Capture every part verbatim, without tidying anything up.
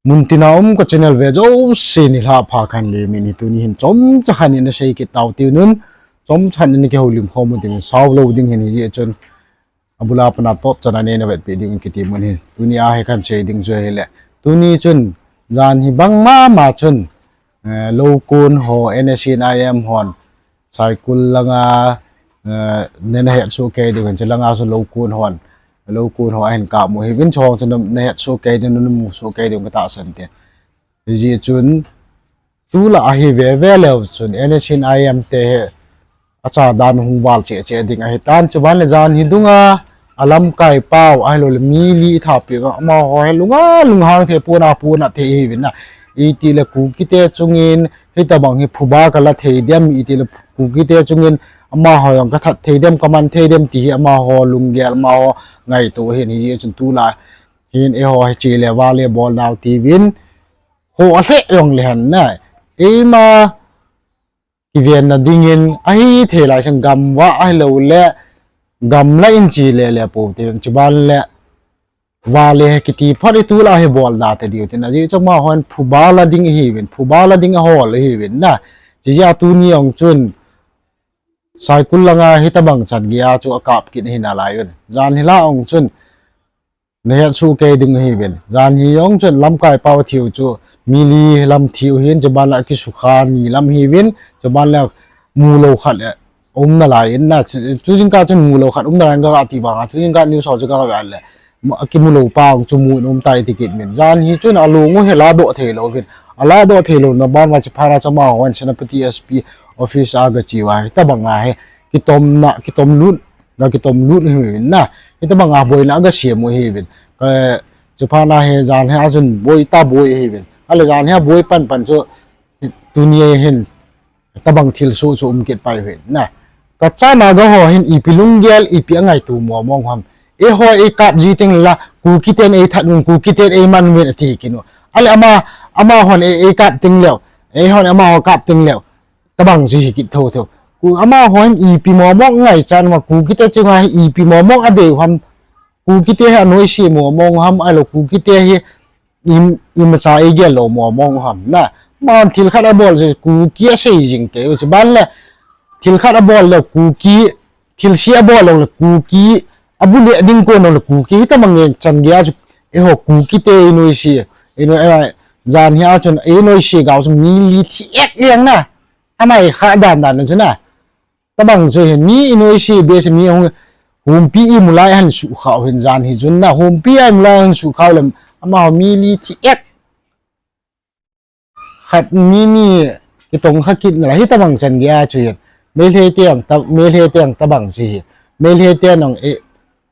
Muntina um ka channel ve jouse nilhah pha kahin lem in, tuni hin chomcha khat in asei kit tau tiu nun, chomcha khat in kihoulim khom u tin, sao lou ding hin hijeh chun, abula pat a top chan a neina vetpeh ding kiti mun hin. Tuni a hi kahin sei ding chu ahile, tuni chun, jan hi bang mama chun, eh, loukon ho, N S C N I M hon, Saikul langa, eh, nana het soh kei diu hin, chu langa chu loukon hon, loukon ho ahin kap u hiuvin, chong chu nahet soh kei diu, namu soh kei diu katahsan tin. Hijeh chun, tulai ahi veve leu chun, N S C N I M te hi, acha dan hung val cheh cheh ding ahitan, chuban le jan hi dunga, alamkai pau, ahilouleh mi li ithapi uva, amaho hi lunga, lunghang thei pon a pon a thei hiuvin na. Itile Kukite chungin, hitobang hi phuba kala thei dem, itile Kukite chungin, amaho jong kathat thei dem, kaman thei dem, ti hi amaho lunggel, amaho ngaito hin, hijeh chun tulai hin eiho hi chele vale bol nau tiuvin, ho alheh jongle hen na. Eima kivenna dingin, ahithei lai chun gamvah ahilouleh, gamla in chele le pou tiuvin, chuban le, vale hi kiti phot itulai hi bol da ta diu tin, ajeh chu amahon phuba la ding ahiuvin, phuba la ding ahol ahiuvin na. Chijeh a tuni jong chun, Saikul langa hitobang chan geiya chu akap kit ahi nalai un. Jan hi la jong chun, nahet soh kei ding ahiuvin. Jan hi jong chun lamkai pau thiu chu, mi li lam thiu hin, chuban le akisukha ni lam hiuvin, chuban le mulou khat, eh, um nalai in na, chu, chu jingkah chun mulou khat um nalai in kati banga, chu jingkah news ho chu kave le, ma, akimulou pa jong chu mu in um tai ti kit min. Jan hi chun alung u hi ladoh thei louvin. Aladoh thei louna ban uva chuphat a chu amahon Senapati S P office a gache uva, hitobanga hi kitomna, kitomlut, gakitomlut hiuvin na. Hitobanga boina agasem u hiuvin. Ka, chuphat a hi jan hi a chun boi ta boi hiuvin. Ahile jan hi aboi pan pan chu tuni hin tobang thilsoh chu um kit pai uvin na. Kachana ga ho hin ipi lunggel, ipi angaito mong mong ham. Eiho eikap ji teng la, Kukiten eithat un, Kukiten eiman un ati kit u. Ahile ama, amahon ei, eikap teng leu, eihon amaho kap teng leu, tobang chu hi kit thou thou. Ku, amahon ipi mong mong ngaichat ma, Kukite chunga hi ipi mong mong adei u ham. Kukite hi anoise mong mong ham, ahilou Kukite hi im, imacha eigel lou mong mong ham na. Amahon thil khat abol jeh Kuki asei jing kei u, chuban le thil khat abol le Kuki, thilse abol jongle Kuki, abu neh ding kon jongle Kuki, hitobang ngen chan geiya chu, eiho Kukite einoise, einoi, eh, jan hi a chun einoise gau chu mi li thi ek leng na. Anai kha dan dan chu na. Tobang chu hin mi inoise behseh, mi hung, humpi imu lai a hin suhkhah u hin jan hi chun na, humpi a imu lai a hin suhkhah u le, amaho mi li thi ek. Khat mi ni kitongkha kit nalai, hitobang chan geiya chu hin. Meitei te jong ta, Meitei te jong tobang chu hi. Meitei te jong e,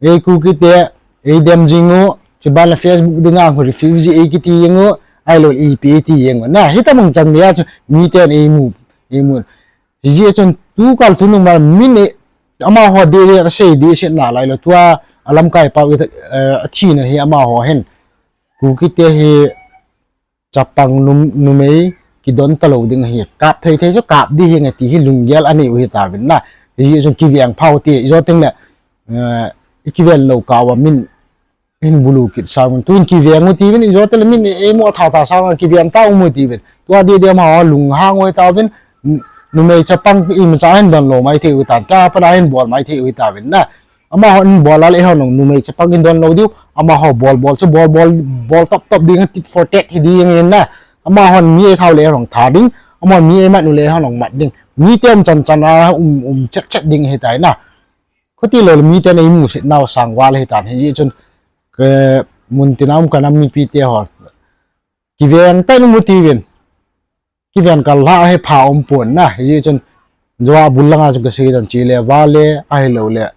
ei Kukite eidem jing u, chuban le Facebook dinga hung refugee eikiti jeng u, ahilou ipi eiti jeng u na, hitobang chan geiya chu miten eimu, eimu. Hijeh chun tukal tunung ma min e, amaho dede asei dehset nalai lou, tua alamkai pau, eh, athina hi amaho hin, Kukite hi chapang num, numei kidon talou ding ahi, kap thei thei chu kap ding ahi nge ti hi lunggel anei u hitauvin na. Hijeh chun kiveng phau te, ijo tengle, eh, ikiven lou kah uva min hin bulu kit sauvin, tuin kiveng u tiuvin, ijo tele min eimu tha tha sauvin, kiveng tau mu tiuvin. Tua dede amaho lunghang u hitauvin, numei chapang imacha hin donlou maithei u hitan, tua pat a hin bol maithei u hitauvin na. Amahon bol a le eihon jong numei chapang in donlou diu, amaho bol bol chu bol bol, bol top top ding, tit for tat hi ding ahi na. Amahon mi eithau le eihon jong tha ding, amahon mi eimat u le eihon jong mat ding. Mite um chan chan a um, um chet chet ding ahitai na. Khuti lou le miten eimusit nau sangval ahitan, hijeh chun, ke, muntina um kanam mipite ho, kiveng tah in um u tiuvin. Kiveng kal lhah hi pha um pon na, hijeh chun, jua bul langa chu kasei dan chele vale, ahiloule,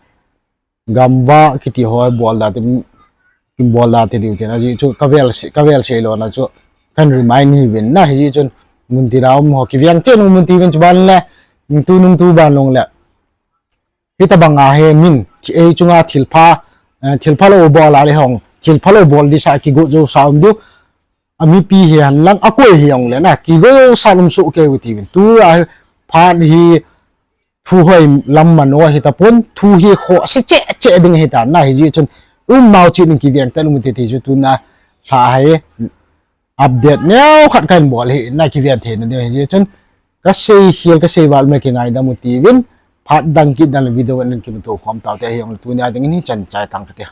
gamvah kiti ho bol da te, bol da te diu tin, ajeh chu kavel se, kavel sei louna chu, kahin remind hiuvin na, hijeh chun, muntina um ho, kiveng tah in um u tiuvin, chuban le, tunung tuban long le, hitobanga hi min, ei chunga thilpha, eh, thilpha lou bol a le hong, thilpha lou bol disa kigot jousa um diu, amipi hihen lang akoi hijongle na, kigot jousa um soh kei u tiuvin. Tua hi phat hi thu hoi lam mano hitapon, thu hi khohse cheh cheh ding ahitan na, hijeh chun, um nau cheh ding, kiveng tah in um u ti ti chu tuna lha hi, update neokhat kahin bol hi na kiven theina ding ahi jeh chun, kasei khel kasei val me kingaidam u tiuvin, phat dang kit dan le video in kimuto khom taute, ahijongle tunia dingin hichan chai tang kate.